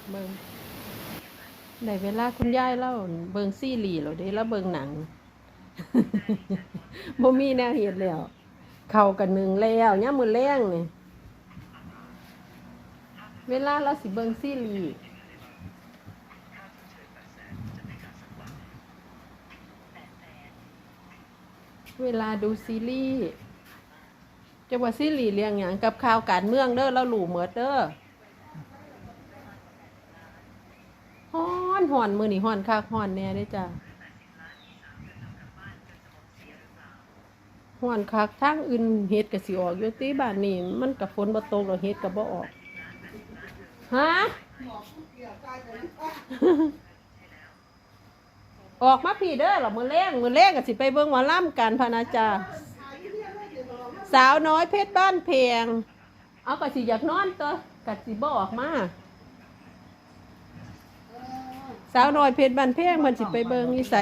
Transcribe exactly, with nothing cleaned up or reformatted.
เบิ่ง ได้เวลาคุณยายลาวเบิ่งซีรีส์แล้วเด้ ลาวเบิ่งหนัง บ่มีแนวเฮ็ดแล้ว ข้าวก็นึ่งแล้ว ยามมื้อแลงนี่ เวลาลาวสิเบิ่งซีรีส์ เวลาดูซีรีส์ จักว่าซีรีส์เรื่องหยัง กับข่าวการเมืองเด้อ ลาวรู้หมดเด้อ ฮ้อนฮ้อน มื้อนี้ฮ้อนคักฮ้อนแน่เด้อจ้า ฮ้อนคัก ทางอื่นเห็ดก็สิออกอยู่ติ บ้านนี้มันก็ฝนบ่ตกดอก เห็ดก็บ่ออก ฮะ ออกมาพี้เด้อ ละมื้อแลง มื้อแลงก็สิไปเบิ่งหมอลำกันพะนะจ้า สาวน้อยเพชรบ้านแพง เอาก็สิอยากนอนตัว ก็สิบ่ออกมา สาวน้อยเพชรบ้านแพง เพิ่นสิไปเบิ่งอยู่ไส